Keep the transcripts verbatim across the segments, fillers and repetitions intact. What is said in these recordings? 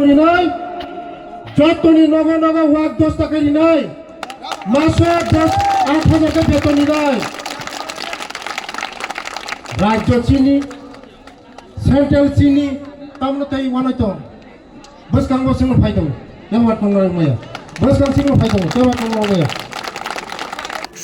Rinai, jottoni nogo nogo wak dos taka rinai, maso dos, aat hajar khe beton rinai. Rajyo chini, central chini, tamno tei wanai tong. Bwskango singno phai tongo, tei wak tongna maya. Bwskang singno phai tongo, tei wak tongna maya.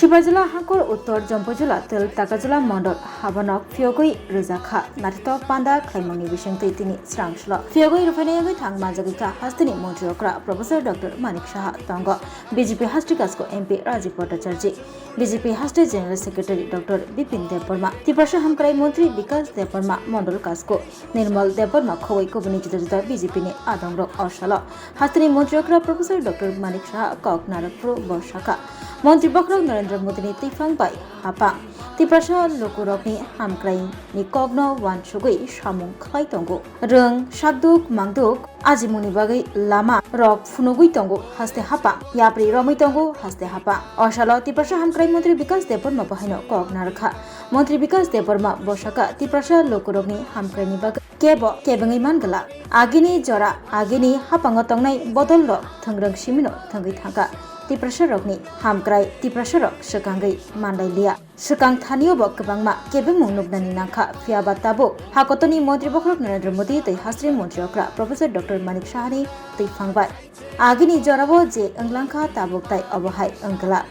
Sibajula Hangkor Uttor Jompojula Twil Takajula Mondol habanok phiyogwi rwjakha, naithotok panda khlaimungni bisingtwi tini srang slo. Phiyogwi rwphaina yagwi thang manjagwi kha hasteni montri okra Professor Doctor Manik Saha tongo, B J P hasti kasko M P Rajiv Bhattacharjee, B J P hasti General Secretary Doctor Bipin Debbarma, Tiprasa hamkrai montri Bikas Debbarma, mondol kasko Nirmal Debbarma khogwi kubuni juda juda B J P ni adongrok o salo hasteni montri okra Professor Doctor Manik Saha kok narwkphuru bo sakha, montri bokhorok Narendra Modi ni twiphang bai hapang Tiprasa lukurokni hamkraini kokno uansugwi samung khlai tongo. Rwng sakduk mangduk ajimungni bagwi lama rok phunugwi tongo haste hapang, yapri romwi tongo haste hapang. O salo Tiprasa hamkrai montri Bikas Debbarma bo haino kok narwkha. Montri Bikas Debbarma bo sakha, Tiprasa lukurokni hamkraini bagwi kebo kebengwi man glak. Agini jora, agini hapango tongnai bodolrok thwngrwng simino thwngwi thangkha. Tiprasarokni hamkrai Tiprasarok swkangwi manlai liya. Swkang thanio bo kwbangma kebengmung nuknani nangkha, phiyaba tabuk hakotoni montri bokhorok Narendra Modi tei hasteni montri okra Professor Doctor Manik Sahani twiphang bai. Agini jorao je wnglangkha tabuk tai obo hai wngkla.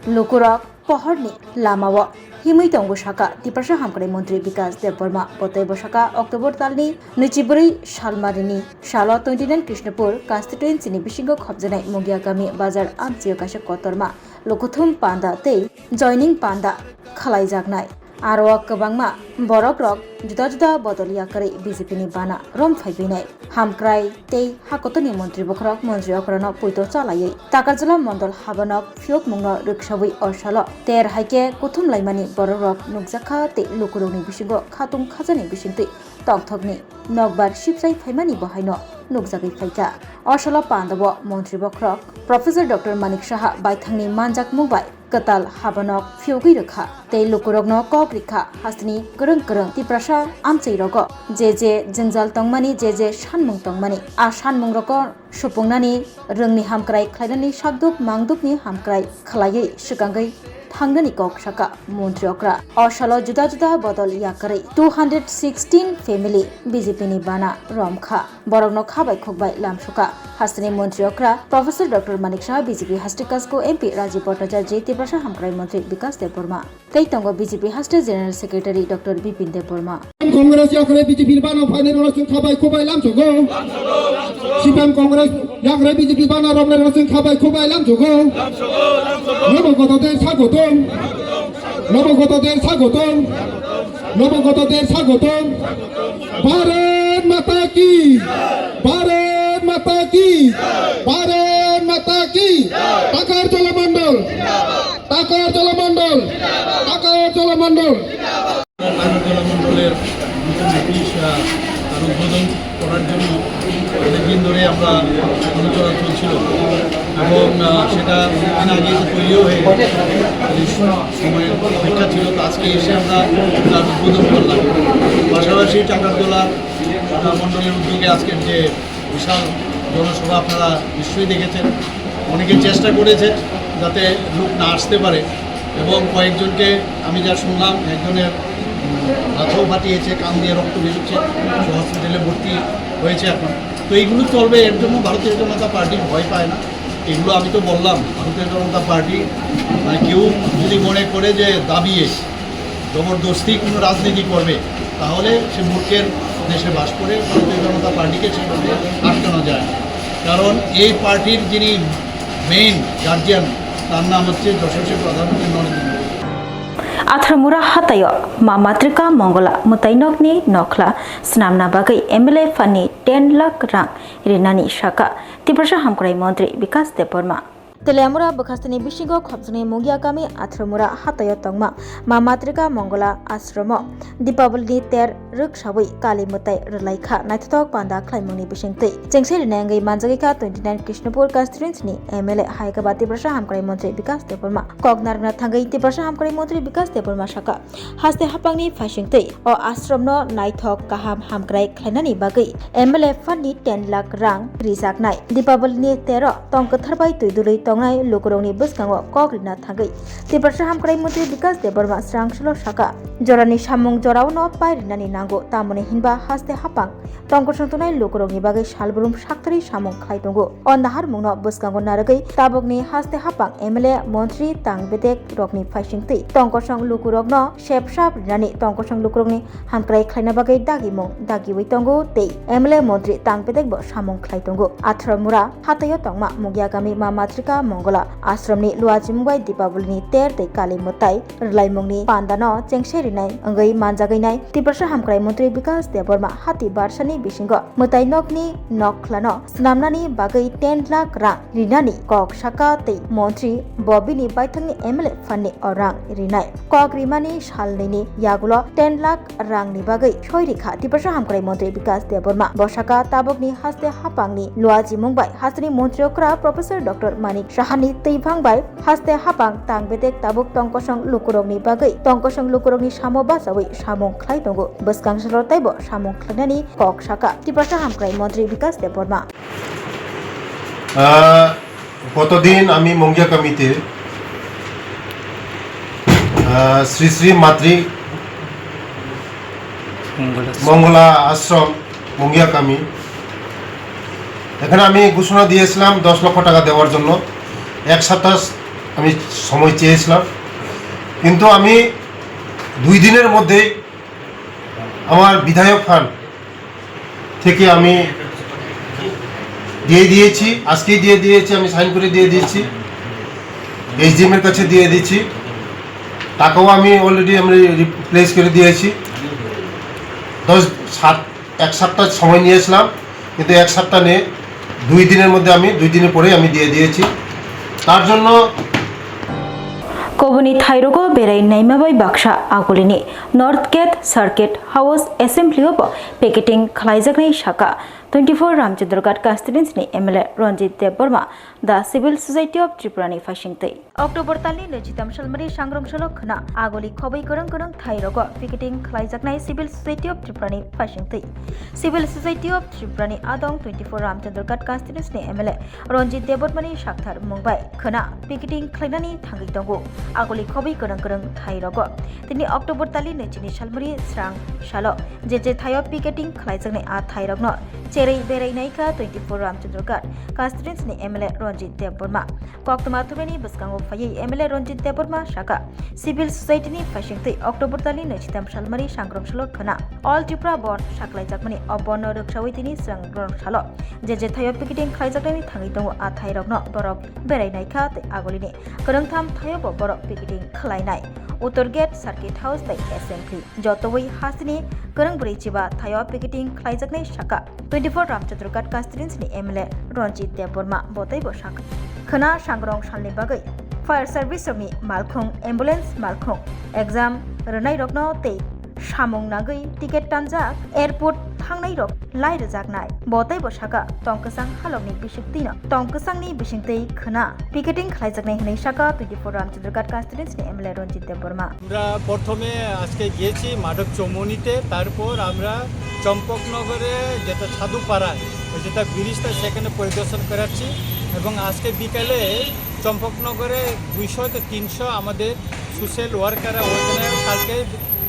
Lukurok pohorni lamao himwi tongo sakha Tiprasa hamkrai montri Bikas Debbarma. Bo tei bo sakha October talni nwichibrwi salmarini salo twenty nine Krishnapur constituency ni bisingo khopjaknai Mugia Kami bazar amchio kaisa kotorma lukuthum panda tei joining panda khlaijaknai. Aro kwbangma borokrok juda juda bodol yakarwi B J P ni bana rom phaibainai. Hamkrai tei hakotoni montri bokhorok montri okrano puito chalaiwi Takarjala mondol habanok phiyokmungno rwksawi o salo ter hai khe kuthum laimani borokrok nukjakha tei lukurokni bisingo khatung khajani bisingtwi tongthokni nokbar sipsai phaimani bo haino nukjagwi phaikha. O salo pandao montri bokhorok Professor Doctor Manik Saha baithangni manjakmung bai kwtal habanok phiyogwi rwkha tei lukurokno kok rikha hasteni kwrwng kwrwng Tiprasa amchairogo je je jwngjal tongmani, je je sanmung tongmani, a sanmungrogo supungnani, rwngni hamkrai khlainani, sakduk mangdukni hamkrai khlaiwi swkangwi thangnani kok sakha montri okra. O salo juda juda bodol yakarwi two hundred sixteen family B J P ni bana romkha. Borokno kha bai khuk bai lamsukha. Hasteni montri okra Professor Doctor Manik Saha, B J P hasti kasko M P Rajiv Bhattacharjee, Tiprasa hamkrai montri Bikas Debbarma. Tei tongo B J P hasti General Secretary Doctor Bipin Debbarma. Congress yakre B J P ni bana phainai rok chwng kha bai khuk bai lamsugo. C P M Congress yakre B J P bana romnai rok chwng kha bai khuk bai lamsugo. Nobo goto de sagotong. Nobo goto de sagotong. Nobo goto de sagotong. Bharat Mata ki! Bharat Mata ki! Bharat Mata ki! Takarjala Mandal! Takarjala Mandal! Takarjala Mandal! তারকতলা মণ্ডলের নতুন অফিস, আহ, তার উদ্বোধন করার জন্য অনেকদিন ধরে আমরা আলোচনা চলছিল এবং, আহ, সেটা অনেকদিন আগে তো তৈরিও হয়ে গেছে। এই সময়ের অপেক্ষা ছিল, তো আজকে এসে আমরা তার উদ্বোধন করলাম। পাশাপাশি টাকারতলা, আহ, মণ্ডলের উদ্যোগে আজকের যে বিশাল জনসভা আপনারা নিশ্চয়ই দেখেছেন, অনেকে চেষ্টা করেছে যাতে লোক না আসতে পারে এবং কয়েকজনকে আমি যা শুনলাম, একজনের, উম, মাথাও ফাটিয়েছে, কান দিয়ে রক্ত বেরোচ্ছে, সে হসপিটালে ভর্তি হয়েছে এখন। তো এইগুলো চলবে, এর জন্য ভারতীয় জনতা পার্টি ভয় পায় না। এগুলো আমি তো বললাম, ভারতীয় জনতা পার্টি, মানে, কেউ যদি মনে করে যে দাবিয়ে জবরদস্তি কোনো রাজনীতি করবে, তাহলে সে মূর্খের দেশে বাস করে। ভারতীয় জনতা পার্টিকে সেভাবে আটকানো যায় না, কারণ এই পার্টির যিনি মেইন গার্জিয়ান, তার নাম হচ্ছে যশস্বী প্রধানমন্ত্রী নরেন্দ্র Modi. Atharmura hataio ma matrika Mongola mwtainokni nokhla swnamna bagwi M L A phanni ten lakh rang rinani sakha Tiprasa hamkrai montri Bikas Debbarma. Teliamura bwkhasteni bisingo khopjaknai Mungia kami Athromura hataio tongma Ma Matrika Mongola Ashromo Dipabali ni ter rwksawi Kali mwtai rwlaikha. Naithothok panda khlaimungni bisingtwi chengse rinai wngwi manjagwikha twenty nine Krishnapur constituency ni M L A hai khe ba Tiprasa Hamkrai Montri Bikas Debbarma. Kok narwkna thangwi Tiprasa Hamkrai Montri Bikas Debbarma sakha, haste hapangni phaisingtwi o ashramno naithok kaham hamkrai khlainani bagwi M L A fund ni ten lakh rang rijaknai. Dipabali ni tero tong kwthar bai twi dului tongnai lukurokni bwskango kok rina thangwi Tiprasa Hamkrai Montri Bikas Debbarma srang salo sakha, jorani samung jorao no pai rinani nango, tamoni hinba haste hapang tongkosong tongnai lukurokni bagwi salbrum sakthari samung khlai tongo. O naharmungno bwskango narwgwi tabukni haste hapang M L A, montri, tang bedek rokni phaisingtwi tongkosong lukurokno sepsap rinani tongkosong lukurokni hamkrai khlaina bagwi dagimung dagiwi tongo tei M L A, montri, tang bedekbo samung khlai tongo. Athromura hataio tongma Mungia kami Ma Matrika Mongola Ashramni luachimung bai Dipabali ni ter tei Kali mwtai rwlaimungni pandano chengse rinai wngwi manjagwi nai Tiprasa Hamkrai Montri Bikas Debbarma hati barsani bisingo mwtai nokni nokhlano swnamnani bagwi ten lakh rang rinani kok sakha tei montri bo bini baithangni M L A fund ni o rang rinai. Kok rimani salnwini yagulo ten lakh rangni bagwi soi rikha Tiprasa Hamkrai Montri Bikas Debbarma. Bo sakha tabukni haste hapangni luachimung bai hasteni montri okra Professor Doctor Manik Sahani twiphang bai haste hapang tang bedek tabuk tongkosong lukurokni bagwi tongkosong lukurokni samo bachawi samung khlai tongo. Bwskang salo teibo samung khlainani kok sakha Tiprasa Hamkrai Montri Bikas Debbarma. আহ, গতদিন আমি মঙ্গিয়া কমিটির আহ, শ্রী শ্রী মাতৃ মঙ্গলা আশ্রম মঙ্গিয়া কমি, এখানে আমি ঘোষণা দিয়েছিলাম দশ লক্ষ টাকা দেওয়ার জন্য। এক সপ্তাহ আমি সময় চেয়েছিলাম, কিন্তু আমি দুই দিনের মধ্যেই আমার বিধায়ক ফান্ড থেকে আমি দিয়ে দিয়েছি, আজকেই দিয়ে দিয়েছি, আমি সাইন করে দিয়ে দিয়েছি, এসডিএম এর কাছে দিয়ে দিয়েছি। টাকাও আমি অলরেডি আমি রিপ্লেস করে দিয়েছি। দশ সাত এক সপ্তাহ সময় নিয়েছিলাম, কিন্তু এক সপ্তাহ নিয়ে দুই দিনের মধ্যে আমি দুই দিনের পরেই আমি দিয়ে দিয়েছি। তার জন্য Koboni thairogo berai naima bai baksa agulini North Gate Circuit House Assembly o bo picketing khlaijaknai sakha twenty four Ramchandraghat constituency ni M L A Ranjit Debbarma, the Civil Society of Tripura ni phaisingtwi. October talni naichitam salmari sangrong salo khna aguli khobwi kwrwng kwrwng thairogo picketing khlaijaknai Civil Society of Tripura ni phaisingtwi. Civil Society of Tripura ni adong twenty four Ramchandraghat constituency ni M L A Ranjit Debbarmani sakthar mung bai khwna picketing khlainani thangwi tongo. Aguli khobwi kwrwng kwrwng thai rogo. Tini October tali naichini salmari srang salo je je thaio picketing khlaijaknai a thai rokno cherwi berai naikha twenty four Ramchandraghat constituency ni M L A Ranjit Debbarma. Koktwma thumnaini bwskango phaiwi M L A Ranjit Debbarma sakha, Civil Society ni phaisingtwi October talni naichitam salmari sangrong salo khwna All Tripura Bandh saklaijakmani o bandh no rwksawi tini srang rong salo je je thaio picketing khlaijaknani thangwi tongo a thai rokno borok berai naikha tei agulini kwrwngtham thaio bo borok picketing khlainai Uttor Gate, Circuit House tei Assembly. Jotoi hasteni kwrwng bwrwi chiba thaio picketing khlaijaknai sakha twenty four Ramchandraghat constituency ni M L A Ranjit Debbarma bo teibo sakha. Khwna sangrong salni bagwi fire service rokni malkhung, ambulance malkhung, exam rwnai rokno tei samung nagwi ticket tanjak, airport thangnai rok lai rwjaknai. Bo teibo sakha tong kwchang halokni bisingtwino tong kwchangni bisingtwi khwna picketing khlaijaknai hwnwi sakha twenty four Ramchandraghat constituency ni M L A Ranjit Debbarma. আমরা প্রথমে আজকে গিয়েছি মাধব চৌমুহনীতে, তারপর আমরা চম্পকনগরে যেটা সাধুপাড়া, যেটা ব্রিজটা সেখানে পরিদর্শন করাচ্ছি এবং আজকে বিকালে চম্পকনগরে দুইশো থেকে তিনশো আমাদের সোশ্যাল ওয়ার্কাররা ওখানে কালকে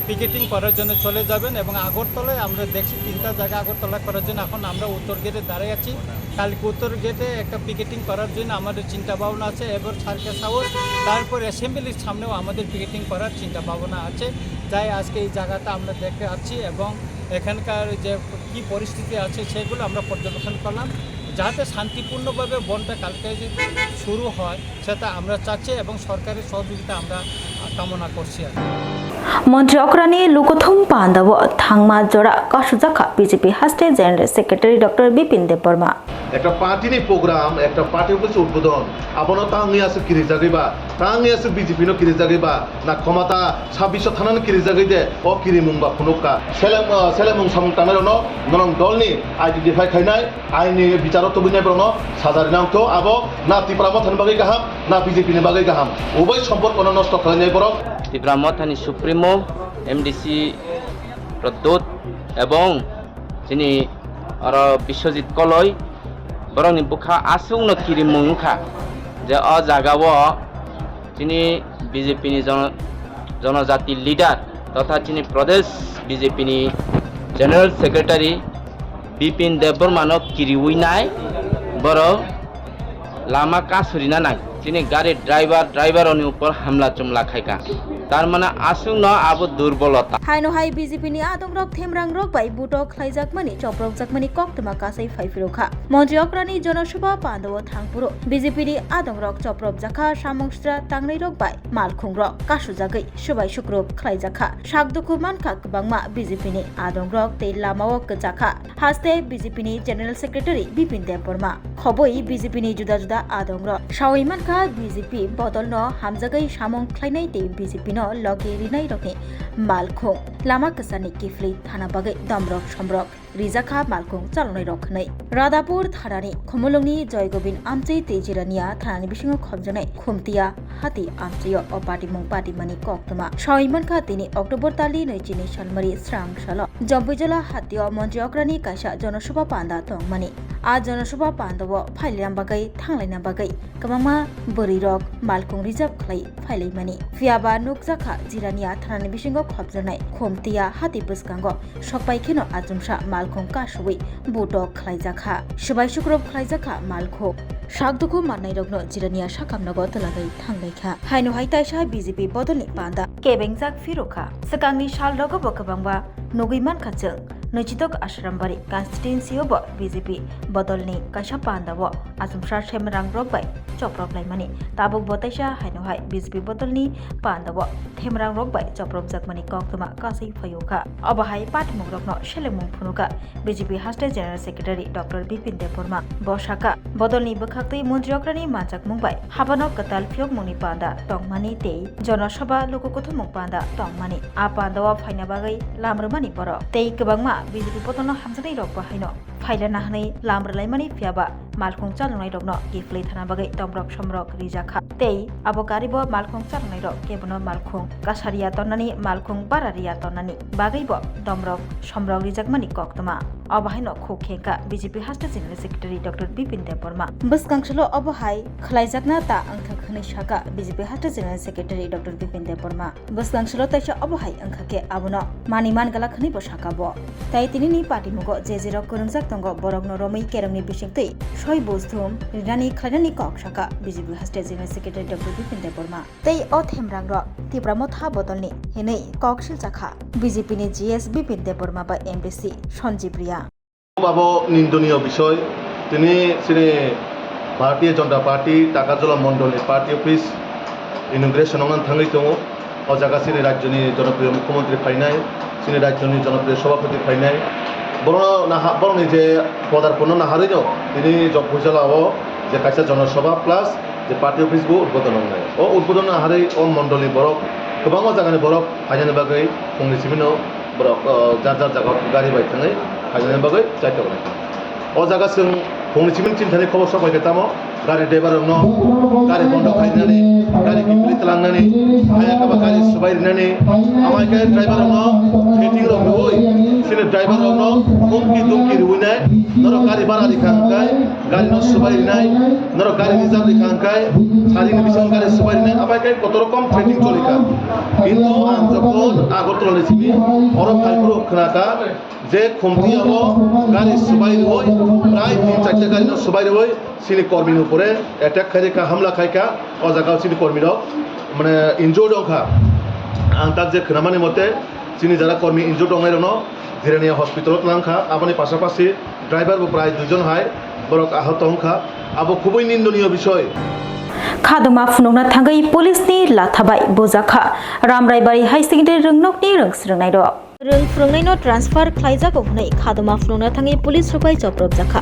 পিকেটিং করার জন্য চলে যাবেন এবং আগরতলায় আমরা দেখছি তিনটা জায়গা আগরতলা করার জন্য এখন আমরা উত্তর গেটে দাঁড়ায় আছি। কালকে উত্তর গেটে একটা পিকেটিং করার জন্য আমাদের চিন্তা ভাবনা আছে এবং সার্কাস হাউস, তারপর অ্যাসেম্বলির সামনেও আমাদের পিকেটিং করার চিন্তা ভাবনা আছে। যাই আজকে এই জায়গাটা আমরা দেখতে আসছি এবং এখানকার যে কি পরিস্থিতি আছে সেগুলো আমরা পর্যবেক্ষণ করলাম, যাতে শান্তিপূর্ণভাবে বনটা কালকে যে শুরু হয় সেটা আমরা চাচ্ছি এবং সরকারের সহযোগিতা আমরা কামনা করছি আর কি। Montri okrani lukuthum pandao thangma jora kasujakha B J P haste General Secretary Doctor Bipin Debbarma. একটা পার্টিনি প্রোগ্রাম, একটা পার্টি অফিস উদ্বোধন, abono tangwi aswk kirijagwi ba, tangwi aswk B J P no kirijagwi ba, na khomata sabbish thanano kirijagwi de, o kirimung ba phunukka. Selem, ah, selemung samung tangnai rokno norok dolni identify khainai, aini bicharo tubunai borokno saja rina wngtho, abo na Tipra Mothani bagwi kaham, na B J P ni bagwi kaham. Ubai somporkono nosto khlainai borok. Tipra Mothani Supremo, M D C Pradyot ebong chini oro Biswajit Koloi, borokni bwkha aswkno kirimung wngkha je o jagao chini B J P ni jono-, jonojati leader totha chini Pradesh B J P ni General Secretary Bipin Debbarma no kiriwi nai borok lama kasurina nai. Chini gari driver, driver oni upor hamla chumla khaika. Tar mane aswkno abo durbolota. Haino hai B J P ni adongrok themrangrok bai butok khlaijakmani, chopropjakmani koktwma kasai phai phirokha. Montri okrani jonosabha pandao thangphuru B J P ni adongrok chopropjakha, samung sitra tangnairok bai malkhungrok kasujagwi swbai sukrup khlaijakha. Sak dukhu mankha kwbangma B J P ni adongrok tei lamao kwchakha. Haste B J P ni General Secretary Bipin Debbarma. Khobwi B J P ni juda juda adongrok sawi mankha B J P bodolno hamjagwi samung khlainai tei B J P no logi rinairokni malkhung lama kwcharni kiphilwi thana bagwi domrok somrok rijakha malkhung chaloknairok hwnwi. Radhapur thanani Khumulwngni Joy Gobind amchwi tei Jirania thanani bisingo khopjaknai Khumtia hati amchwio o patimung patimani koktwma sawi mankha tini October tali nwichini salmari srang salo Jompijala hatio Montri okrani kaisa jonosabha panda tongmani. A jonosabha pandao phailina bagwi thanglaina bagwi kwbangma bwrwirok malkhung reserve khlai phailaimani. Phiyaba nukjakha Jirania thanani bisingo khopjaknai Khumtia hati bwskango sokpai kheno achomsa malkhung kasuwi butok khlaijakha, swbai sukrup khlaijakha malkhung. Sak dukhu mannairokno Jirania sakam nogo twlagwi thanglaikha. Haino hai taisa B J P bodolni panda kebengjak phirokha. Swkangni salrogo bo kwbangma nugwi mankha chwng. Nwichitok Asrambari constituency-o bo B J P bodolni kaisa pandao achomsa semrangrok bai choprok laimani. Tabuk bo taisa haino hai B J P bodolni pandao themrangrok bai chopropjakmani koktwma kasai phaiokha. Obo hai patimungrokno selemung phunukha B J P haste General Secretary Doctor Bipin Debbarma. Bo sakha, bodolni bwkhaktwi montri okrani manjakmung bai habano kwtal phiyokmungni panda tongmani tei jonosabha luku kuthumung panda tongmani. A pandao phaina bagwi lam rwmani borok tei kwbangma B J P bodolno hamjaknairok bo haino phailana hwnwi lam rwlaimani, phiyaba malkhung chaloknairokno kiphilwi thana bagwi domrok somrok rijakha. Tei abo garibo malkhung chaloknairok kebono malkhung kasariya tonnani, malkhung barariya tonnani bagwibo domrok somrok rijakmani koktwma. Obo haino khuk khengkha B J P haste General Secretary Doctor Bipin Debbarma. Bwskang salo obo hai khlaijakna ta wngthok hwnwi sakha B J P haste General Secretary Doctor Bipin Debbarma. Bwskang salo taisa obo hai wngkha khe abono manwi man glak hwnwi bo sakha bo. Tai tinini patimungo je jerok kwrwngjak tongo borokno romwi kerongni bisingtwi soi bujthum rinani khlainani kok sakha B J P haste General Secretary Doctor Bipin Debbarma. Tei o themrangrok Tipra Motha bodolni hinwi kok siljakha B J P ni G S Bipin Debbarma bai M D C Sanjib Riya. Abo nindoniyo bisoy, tini chini Bharatiya Janata Party Takarjala Mondolni party office inauguration wngna thangwi tongo. O jaga chini rajyoni jonopriyo mukhyamantri phainai, chini rajyoni jonopriyo sabhapati phainai. Borokno naha-, borokni je podarpono naharwino tini Jokbujala o je kaisa jonosabha plus je party office bo udbodon wngnai. O udbodon naharwi o mondolni borok, kwbangma jagani borok phainani bagwi phungni simino borok, o, jar jar jaga gari bai thangwi phainani bagwi chaitok nai. O jaga chwng phungni simi chini thani khobor sok bai khe tamo gari driver rokno gari bondo khainani, gari kiphilwi tlangnani, haya kaba gari swbai rinani, amai khe driver rokno fitting rok rwui chini driver rokno humki dumki rwui nai, norok gari bara rikha hwnkhe gari no swbai rinai, norok gari reserve rikha hwnkhe sarini bisingo gari swbai rinai, amai khe kotor rokom training cholikha. Kintu ang jokhon Agartala ni simi oro phaiphuru khnakha, je Khumtiya o gari swbai rwui, prai tin charta gari no swbai rwui, chini kormi ni upore attack khai rikha, hamla khai kha, o jaga o chini kormi rok mane injured wngkha. Ang tak je khnamani mote, chini jara kormi injured wngnai rokno Jirania hospital o twlang kha, aboni pasapasi driver bo prai duijon hai borok ahot wngkha, abo khubui nindoniyo bisoy. Khaduma phunukna thangwi police ni latha bai bujakha Ramraibari High Secondary rwngnokni rwng swrwngnairok. Rwng phwrwngnaino transfer khlaijago hwnwi khaduma phunukna thangwi police rok bai chopropjakha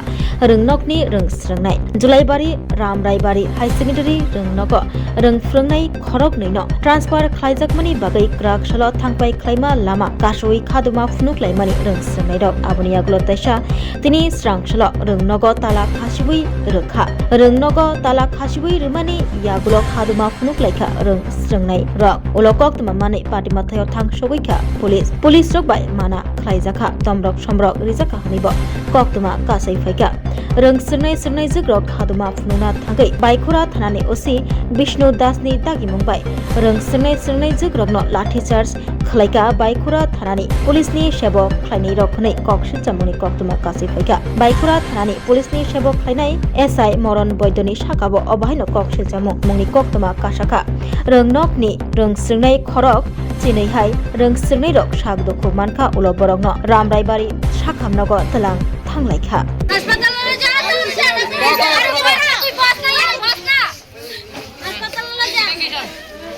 rwngnokni rwng swrwngnai. Julaibari Ramraibari High Secondary rwngnogo rwng phwrwngnai khoroknwino transfer khlaijakmani bagwi kwrak salo thangpai khlaima lama kasui khaduma phunuk laimani rwng swrwngnairok. Aboni yagulo teisa tini srang salo rwngnogo tala khasiui rwkha. Rwngnogo tala khasiui rwmani yagulo khaduma phunuk laikha rwng swrwngnairok. Ulo koktwma manwi party mathaio thang sogwi kha police. Police rok bai mana khlaijakha, tomrok somrok rijakha hwnwibo koktwma kasai phaikha. Rwng swrwngnai swrwngnaijwkrok khaduma phunukna thangwi Baikhura thanani O C Bishnu Dasni dagimung bai rwng swrwngnai swrwngnaijwkrokno lathi charge khlaikha Baikhura thanani police ni sebok khlainairok hwnwi kok silchamungni koktwma kasai phaikha. Baikhura thanani police ni sebok khlainai S I Moron Boidoni sakao obo haino kok silchamung mungni koktwma kasakha. Rwngnokni rwng swrwngnai khorok chinwi hai rwng swrwngnairok sak dukhu mankha ulo borokno Ramraibari sakhamnogo twlang thanglaikha.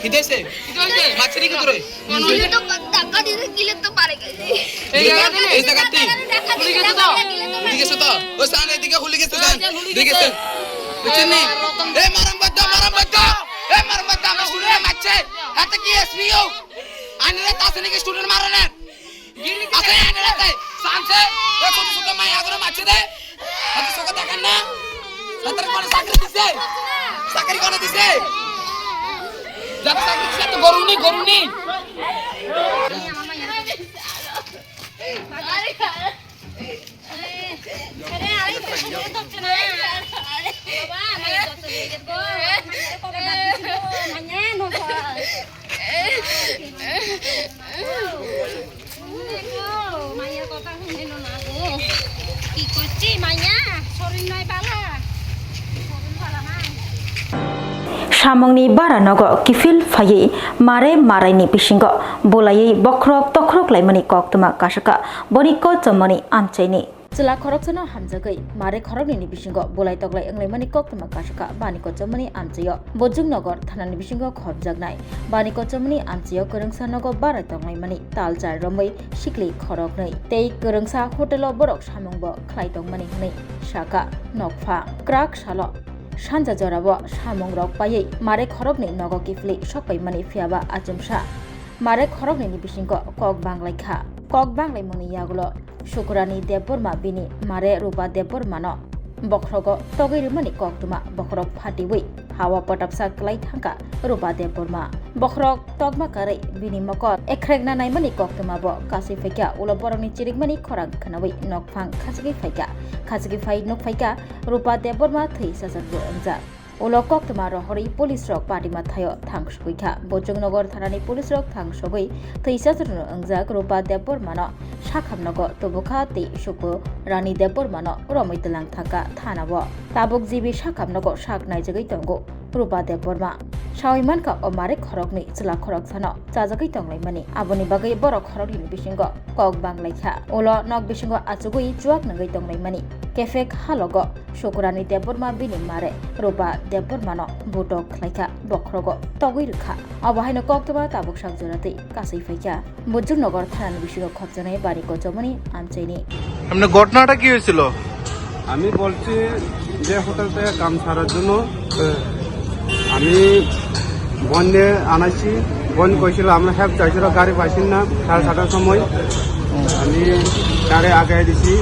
Hidayse. Machine ke dure. Huli ke to. Huli ke to. O san, edike huli ke to, san. Huli ke to. Buchhini? E maram badda, maram badda. E maram badda, ama student macche. Hata ki S P O. Ani re tasani ki student maraner. Asa ya nila tai. Sanse. E soto soto maya gora machi de. Hati soka takan na. Santar kono sakri dise. Sakri kono dise. Jata sakri dise to goruni, goruni. Samungni bara nogo kiphil phaiwi mare maraini bisingo bulaiwi bokhorok tokhorok laimani koktwma kasaka boni kochomoni amchaini. Chwla khoroksano hamjagwi mare khoroknwini bisingo bulai toklai wnglaimani koktwma kasaka bani kochomoni amchaio. Bojongnogo thanani bisingo khopjaknai bani kochomoni amchaio kwrwngsa nogo barai tonglaimani tal char romwi sikli khoroknwi tei kwrwngsa hotelo borok samungbo khlai tongmani hwnwi saka nokpha. Kwrak salo sanja jorao samungrok paiwi mare khoroknwi nogo kiphilwi sokpaimani phiyaba achomsa mare khoroknwini bisingo kok banglaikha. Kok banglaimungni yagulo Sukurani Debbarma bini mare Rupa Debbarmano bokhorogo togwi rwmani koktwma bokhorok phatiwi hawa potapsa kwlai thangkha Rupa Debbarma. Bokhorok tokma karwi bini mokol ekhrekna naimani koktwmabo kasui phaikha, ulo borokni chirikmani khorang khwnawi nokphang khachigwi phaikha. Khachigwi phai nukphaikha Rupa Debbarma thwi sachakbo wngjak. Ulo koktwma rohorwi police rok patima thaio thang sogwi kha. Bojongnogo thanani police rok thang sogwi thwi sachakno wngjak Rupa Debbarmano sakhamnogo tubukha tei Sukurani Debbarmano romwi twlang thangkha thanao. Tabuk G B sakhamnogo sak naijagwi tongo Rupa Debbarma. Sawi mankha o mare khoroknwi chwla khoroksano chajagwi tonglaimani. Aboni bagwi borok khoroknwini bisingo kok banglaikha. Ulo nok bisingo achugwi chuak nangwi tonglaimani. Kephek halogo Sukurani Debbarma bini mare Rupa Debbarmano butok khlaikha, bokhorogo togwi rwkha. Obo haino koktwma tabuk sak jora twi kasui phaikha. Bojongnogo thanani bisingo khopjaknai bani kochomoni amchaini. এমনি ঘটনাটা কি হয়েছিল? আমি বলছি যে হোটেল থেকে কাম ছাড়ার জন্য, আহ, আমি বোন নিয়ে আনাইছি। বোন কইছিল আমরা হেল্প চাইছিল, গাড়ি পাইছি না। সাড়ে সাতটার সময় আমি গাড়ি আগে দিছি,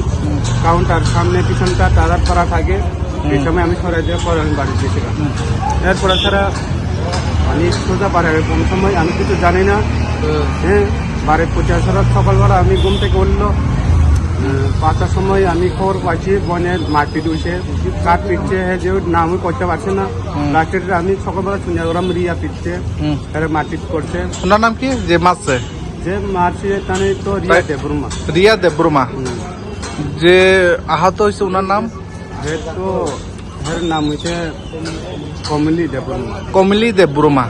কাউন্টার সামনে পিছনটা তারা ধরা থাকে, এই সময় আমি সরাই দিয়ে পরে আমি বাড়ি গেছিলাম। এরপরে তারা আমি সোজা বাড়ি, আমি কোন সময় আমি কিছু জানি না। হ্যাঁ, বাড়ি পৌঁছার সকালবেলা আমি ঘুম থেকে উঠলো, আহ, পাঁচটার সময় আমি খবর পাইছি বোনের মারপিট হয়েছে, কার পিটছে, হ্যাঁ, যে নামও করতে পারছে না। লাস্টে আমি সকালবেলা শুনে ওরা রিয়া পিটছে, তারা মারপিট করছে। ওনার নাম কি যে মারছে? যে মারছে তানে তো রিয়া দেববর্মা। রিয়া দেববর্মা। হুম। যে আহত হয়েছে ওনার নাম? এর তো, এর নাম হচ্ছে কমলি দেববর্মা। কমলি দেববর্মা।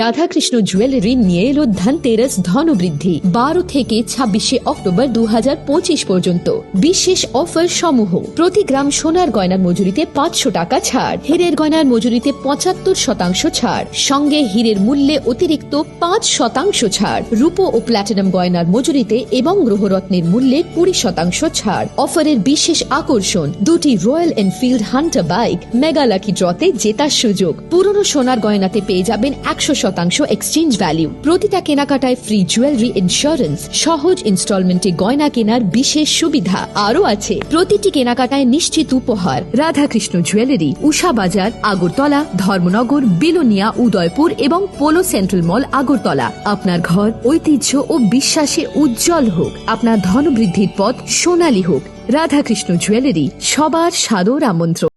রাধাকৃষ্ণ জুয়েলারি নিয়ে এলো ধনতেরাস ধনবৃদ্ধি, বারো থেকে ছাব্বিশে অক্টোবর দু হাজার পঁচিশ পর্যন্ত। বিশেষ অফার সমূহ: প্রতি গ্রাম সোনার গয়নার মজুরিতে পাঁচশো টাকা ছাড়, হীরের গয়নার মজুরিতে পঁচাত্তর শতাংশ ছাড়, সঙ্গে হীরের মূল্যে অতিরিক্ত পাঁচ শতাংশ ছাড়, রূপো ও প্ল্যাটিনাম গয়নার মজুরিতে এবং গ্রহরত্নের মূল্যে কুড়ি শতাংশ ছাড়। অফারের বিশেষ আকর্ষণ, দুটি royal Enfield Hunter bike mega lucky ড্রতে জেতার সুযোগ। পুরনো সোনার গয়নাতে পেয়ে যাবেন একশো শতাংশ এক্সচেঞ্জ ভ্যালু। প্রতিটা কেনাকাটায় ফ্রি জুয়েলারি ইন্স্যুরেন্স, সহজ ইনস্টলমেন্টে গয়না কেনার বিশেষ সুবিধা। আরও আছে প্রতিটি কেনাকাটায় নিশ্চিত উপহার। রাধাকৃষ্ণ জুয়েলারি, উষা বাজার, আগরতলা, ধর্মনগর, বিলোনিয়া, উদয়পুর এবং পোলো সেন্ট্রাল মল, আগরতলা। আপনার ঘর ঐতিহ্য ও বিশ্বাসে উজ্জ্বল হোক, আপনার ধনবৃদ্ধির পথ সোনালী হোক। রাধাকৃষ্ণ জুয়েলারি, সবার সাদর আমন্ত্রণ।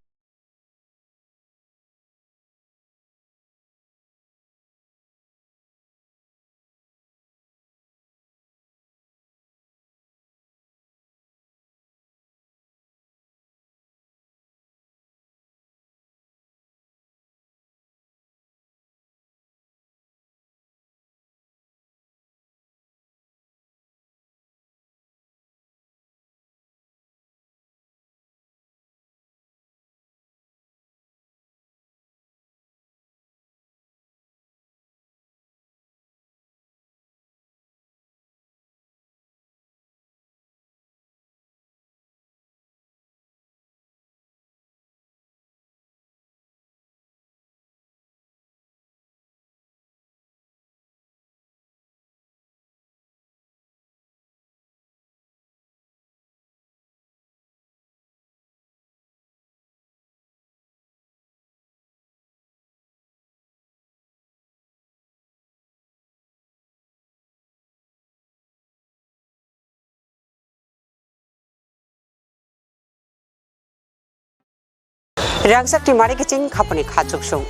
Rangchakni mari kiching khapani khachuksung.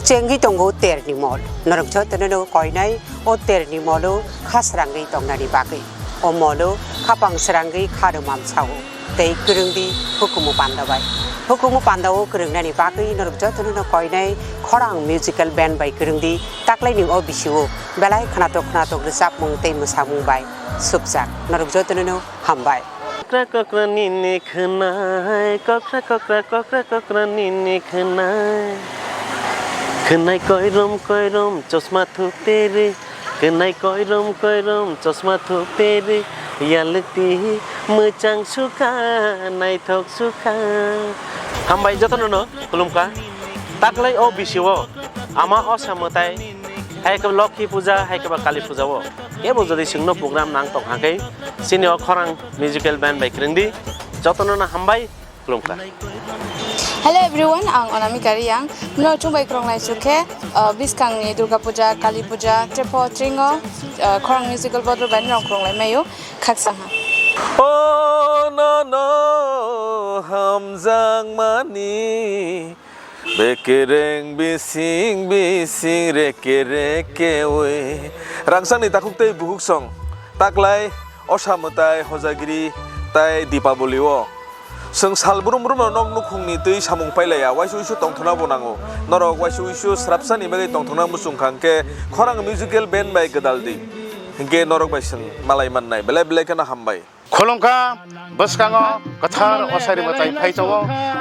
Chengwi tongo terni mol. Norok jotono no koinai o terni molo kha srangwi tongnani bagwi. O molo khapang srangwi kha rwmam sao. Tei kwrwngdi hukumu panda bai. Hukumu panda o kwrwngnani bagwi norok jotono no koinai khorang musical band bai kwrwngdi. Taklaini o bisio belai khnatok khnatok rwchapmung tei mwsamung bai supjak. Norok jotono no hambai. Kokra kokra nini khwnai, kokra kokra kokra kokra nini khwnai. Khwnai koirom koirom chosma thuperi, khwnai koirom koirom chosma thuperi, yalwkti mwchang sukha, naithok sukha. Hambai jotono no khulumkha. Taklai o bisio ama osa mwtai, hai khe Lokhi puja, hai khe ba Kali puja o. Kebo jodi chwngno program nang tong hakhe, chini o khorang musical band bai kwrwngdi, jotono no hambai, khulumkha. Hello everyone, ang Anamika Reang. Mno chwng bai khorang lai sukhe, uh, bwskangni Durga Puja, Kali Puja, Trepo, Tringo, uh, khorang musical bodol bai nrong khorang lai mayo, khaksa ha. O no no hamjakmani, bekereng bising bising reke reke oi. Rangchakni takhuk tei bukhuk song. Taklai osa mwtai hojagiri tai Dipaboli o. Chwng sal brum brum no nok nukhungni twi samung pailaiya, waisa uisu tongthokna bo nango. Norok waisa uisu srapsani bagwi tongthokna muchung kha hwnkhe khorang musical band bai gwdal di. Hwnkhe norok bai chwng malai mannai. Belai belai kheno hambai. Khulumkha, bwskango kwthar osari mwtai phai tongo.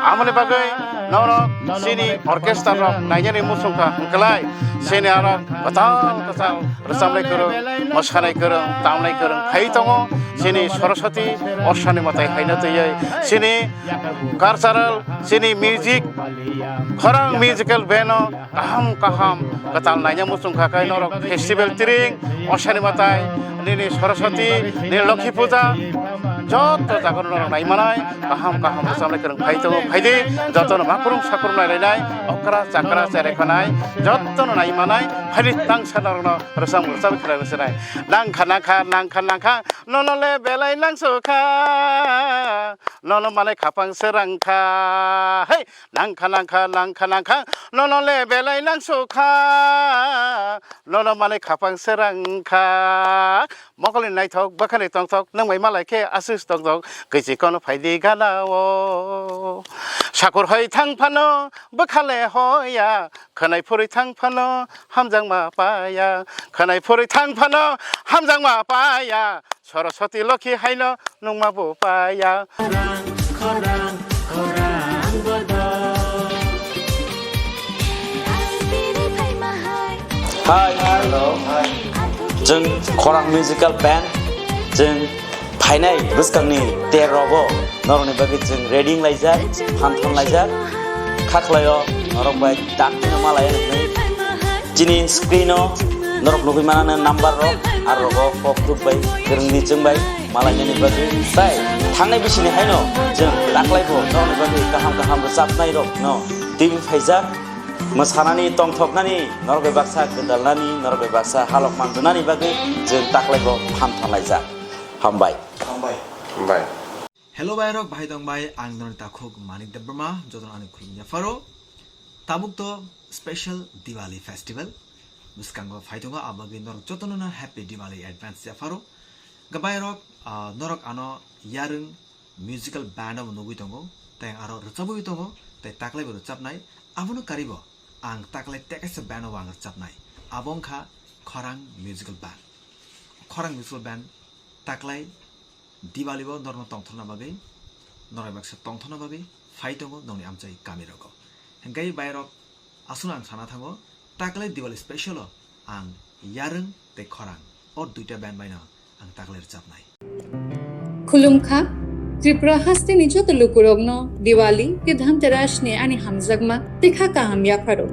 Amoni bagwi norok chini orchestra rok nainani muchungkha hwnkhlai chini aro kwtal kwtal rwchabnai kwrwng, mwsanai kwrwng, tamnai kwrwng phai tongo. Chini Saraswati osani mwtai haino twiwi chini cultural, chini music, khorang musical band o kaham kaham kwtal naina muchung kha khe norok festival tring, osani mwtai, nini Saraswati, nini Lokhi puja, joto jaga norok nai manai, kaham kaham rwchabnai kwrwng phai tongo, phaidi, jotono makrung sakrung nai lainai, okra chakra cherai khanai, jotono nai manai, phaidi tangsa norokno rwchap rwchap khlai rwchabnai. Nangkha nangkha nangkha nangkha, nono le belai nangsukha, nono manai khapang srangkha, hey. Nangkha nangkha nangkha nangkha, nono le belai nangsukha, nono manwi khapang srangkha. Mokolni naithok bwkhani tongthok nwng bai malai khe aswk tongthok, kwichi kono phaidi gana o. Sakur hoi thang phano bwkha le hoya, Khwnai phurwi thang phano hamjakma paya, khwnai phurwi thang phano hamjakma paya, Saraswati Lokhi haino nungma bo paya. Hi, hello. Chwng Khorang Musical Band, chwng phainai bwskangni ter rogo norokni bagwi chwng ready wnglaijak, phan thanglaijak, kha khlaio norok bai dakti no malai hinwi. Chini screen o norok nugwi manani number rok, aro rogo kok rwk bai kwrwngni chwng bai malainani bagwi. Tai thangnai bisini haino chwng taklaibo norokni bagwi kaham kaham rwchapnai rok no twiwi phaijak. Mwsanani, tongthoknani, norok bai baksa gwdalnani, norok bai baksa halok manjwnani bagwi chwng taklaibo phan thanglaijak. Hambai. Hambai. Hambai. Hello bai rok, bahai tong bai, ang norok takhuk Manik Debbarma, jotono ani khulum yapharo. Tabuk to special Diwali festival bwskango phai tongo, abagwi norok jotono no happy Diwali advance yapharo. Gabai rok, ah, norok ano yarwng musical band o nugwi tongo, tei aro rwchabwi tongo, tei taklaibo rwchabnai. Abono karibo ang taklai tekaisa band o ang rwchabnai. Abo wngkha Khorang Musical Band. Khorang Musical Band taklai Diwali o norokno tongthokna bagwi, norok baksa tongthokna bagwi phai tongo nongni amchai kami rogo. Hingkai bai rok aswkno ang sana thango, taklai Diwali special o ang yarwng tei khorang o duita band bai no ang taklai rwchabnai. Khulumkha, Tripura hasteni joto lukurokno Diwali tei Dhanteras ni ani hamjakma tei kha kaham yapharo.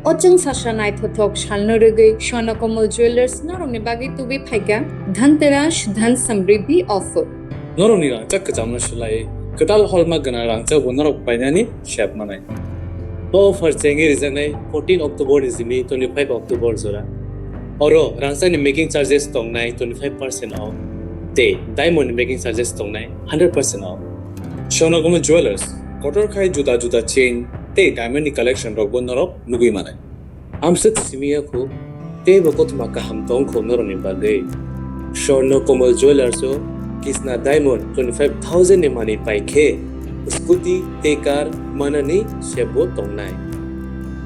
O chwng sasa naithothok salno rwgwi Swarna Kamal Jewellers norokni bagwi tubui phaikha Dhanteras Dhan Samriddhi offer. Norokni rangchak kwchamno swlaiwi kwtal holma gwnang rangchakbo norok painani sep manai. O offer chengwi rijaknai fourteen October ni simi twenty-five October jora. Oro rangchakni making charges tongnai twenty-five percent off tei diamond ni making charges tongnai hundred percent off. Swarna Kamal Jewellers, kotor khai juda juda chain tei diamond ni collection rokbo norok nugwi manai. Amswk simi ya kho, teibo kothoma kaham tong kho norokni bagwi. Swarna Kamal Jewellers o Kisna Diamond twenty-five thousand ni manwi pai khe scooty tei car manani sebo tongnai.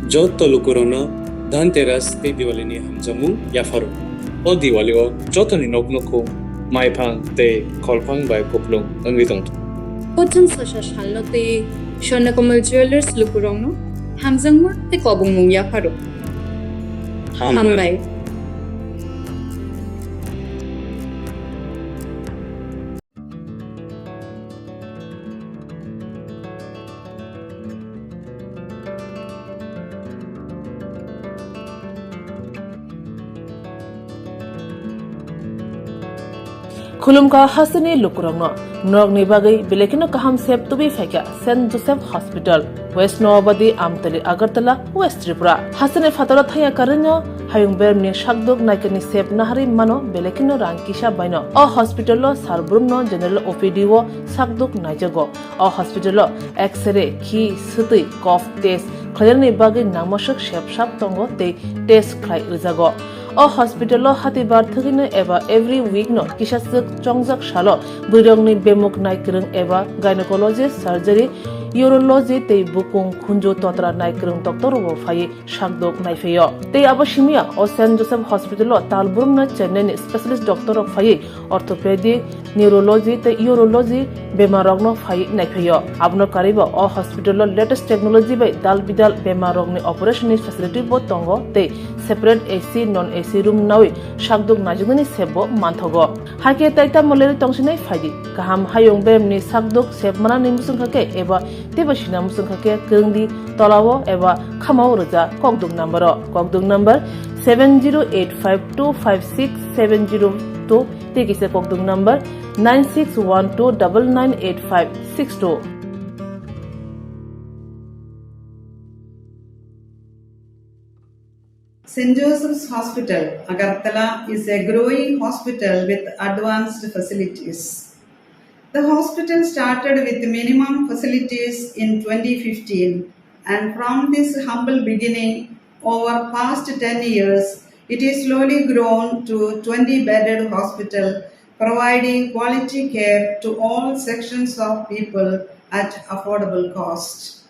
Joto lukurokno Dhanteras tei Diwali ni hamjakmung yapharo. O Diwali o jotoni nok nukhung, maiphang tei kholphang bai kupulung wngwi tongthok. Kothom sasa salno tei Swarna Kamal Jewellers lukurokno hamjakma tei kobongmung yapharo. Hambai. Hambai. Khulumkha hasteni lukurokno, norokni bagwi belai kheno kaham sep tubui phaikha Saint Joseph Hospital, West Noabadi, Amtali, Agartala, West Tripura. Hasteni phataro thangya karwino hayung beremni sakduk naikani sep naharwi mano belai kheno rang kisa baino. O hospital o sal brumno general O P D o sakduk naijago. O hospital o X-ray, khi, swtwi, cough test khlainani bagwi nangmaswk sep sap tongo tei test khlai rwjago. O hospital o hatibar thwgwino eba every week no kisaswk chongjak salo bwrwirokni bemuk naikwrwng eba gynecology, surgery, urology tei bukung khunju totra naikwrwng doctor rokbo phaiwi sakdok naiphaio. Tei abo simiya o Saint Joseph Hospital o tal brumno Chennai ni specialist doctor rok phaiwi orthopedic, neurology tei urology bemar rokno phaiwi naiphaio. Abono karwibo o hospital o latest technology bai dal bidal bemar rokni operation ni facility bo tongo tei separate A C, non A C room nawi sakdok naijaknani sep bo manthogo. Hakhe tai tamo lerwi tongsinai phaidi. Kaham hayung beremni sakdok sep manani muchungkha khe eba teibo sina muchungkha khe kwrwngdi tolao eba khamao rwja kokduk number o. Kokduk number seven zero eight five two five six seven zero two tei kisa kokduk number nine six one two double nine eight five six two. Saint Joseph's Hospital, Agartala is a growing hospital with advanced facilities. The hospital started with minimum facilities in twenty fifteen, and from this humble beginning, over past ten years, it is slowly grown to twenty bedded hospital, providing quality care to all sections of people at affordable cost.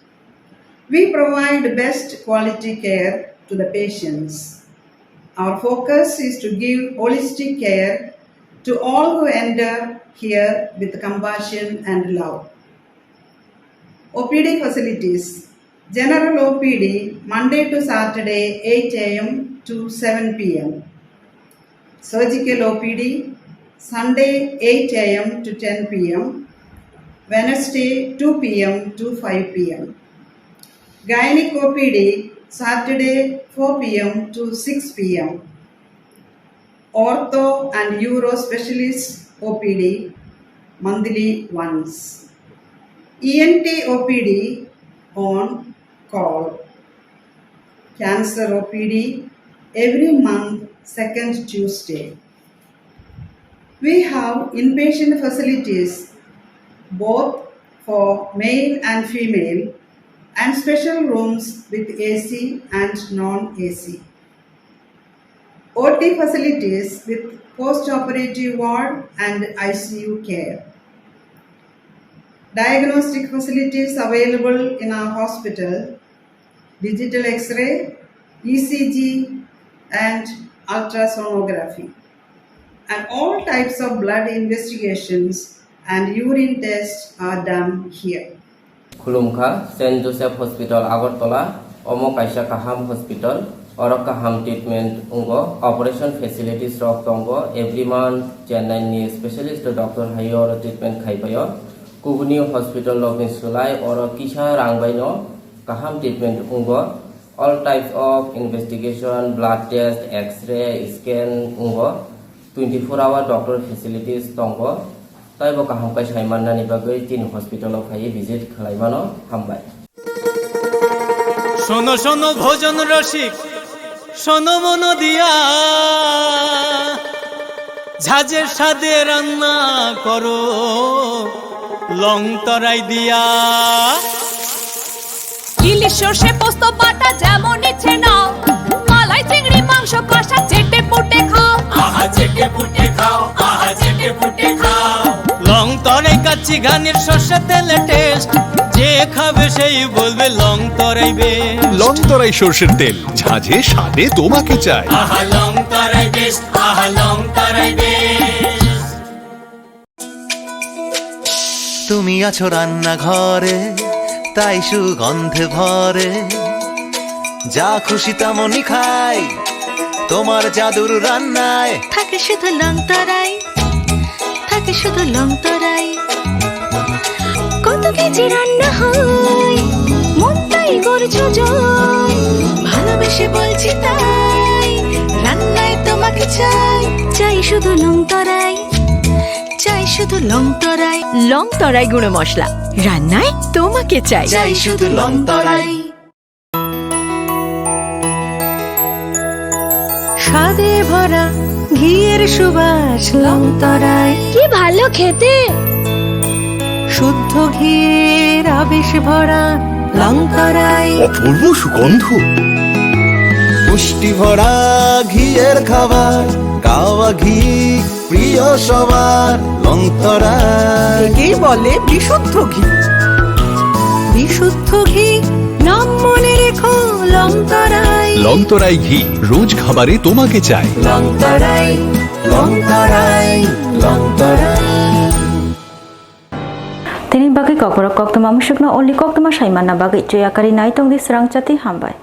We provide best quality care to the patients. Our focus is to give holistic care to all who enter here with compassion and love. O P D facilities. General O P D, Monday to Saturday, eight A M to seven P M. Surgical O P D, Sunday, eight A M to ten P M, Wednesday, two P M to five P M. Gynec O P D, Saturday, four P M to six P M. Ortho and Uro Specialist O P D, monthly once. E N T O P D on call. Cancer O P D every month, second Tuesday. We have inpatient facilities both for male and female, and special rooms with A C and non-A C. O T facilities with post-operative ward and I C U care. Diagnostic facilities available in our hospital: digital X-ray, E C G, and ultrasonography. And all types of blood investigations and urine tests are done here. Khulumkha, Saint Joseph Hospital, Agartala. Omo kaisa kaham hospital, oro kaham treatment wngo, operation facilities rok tongo, every month Chennai ni specialist doctor hai oro treatment khai paio. Kubuni hospital rok ni swlai oro kisa rang bai no kaham treatment wngo. All types of investigation, blood test, X-ray, scan wngo. Twenty four hour doctor facilities tongo. Taibo kaham khe sai mannani bagwi chini hospital o phaiwi visit khlai mano. Hambai. শোনো শোনো ভোজন রসিক, শোনো মন দিয়া, ঝাঁঝে স্বাদে রান্না করো লং তরাই দিয়া। ইলিশ সর্ষে পোস্ত বাটা যেমন ইচ্ছে নাও, মালাই চিংড়ি মাংস কষা চেটে পুটে খাও। আহা চেটে পুটে খাও, আহা চেটে পুটে খাও। লং তরাই কাচ্চি ঘানির সর্ষে তেলে টেস্ট, যে খাবে সেই বলবে লং তরাই বেস্ট। লং তরাই সর্ষের তেল, ঝাঁঝে স্বাদে তোমাকে চাই। আহা লং তরাই বেস্ট, আহা লং তরাই বেস্ট। তুমি আছো রান্নাঘরে, তাই সুগন্ধে ভরে। যা খুশি তেমনই খাই, তোমার জাদুর রান্নায়। থাকে শুধু লং তরাই, থাকে শুধু লং তরাই। কত কেজি রান্না হয়, মনটাই করছো জয়। ভালোবেসে বলছি তাই, রান্নায় তোমাকে চাই। চাই শুধু লং তরাই, চাই শুধু লং তরাই। লং তরাই গুঁড়ো মশলা, রান্নায় তোমাকে চাই। চাই শুধু লং তরাই। স্বাদে ভরা ঘিয়ের সুবাস লং তরাই। কি ভালো খেতে! শুদ্ধ ঘিয়ের আবেশ ভরা লং তরাই। অপূর্ব সুগন্ধ। পুষ্টি ভরা ঘিয়ের খাবার, গাওয়া ঘি প্রিয় সবার, লং তরাই। একেই বলে বিশুদ্ধ ঘি। বিশুদ্ধ ঘি, নাম মনে রেখো, লং তরাই। লং তরাই ঘি, রোজ খাবারে তোমাকে চাই। লং তরাই, লং তরাই, লং তরাই। Tini bagwi kokborok koktwma musukno only koktwma sai manna bagwi chuyakarwi nai tongdi swrang chati, hambai.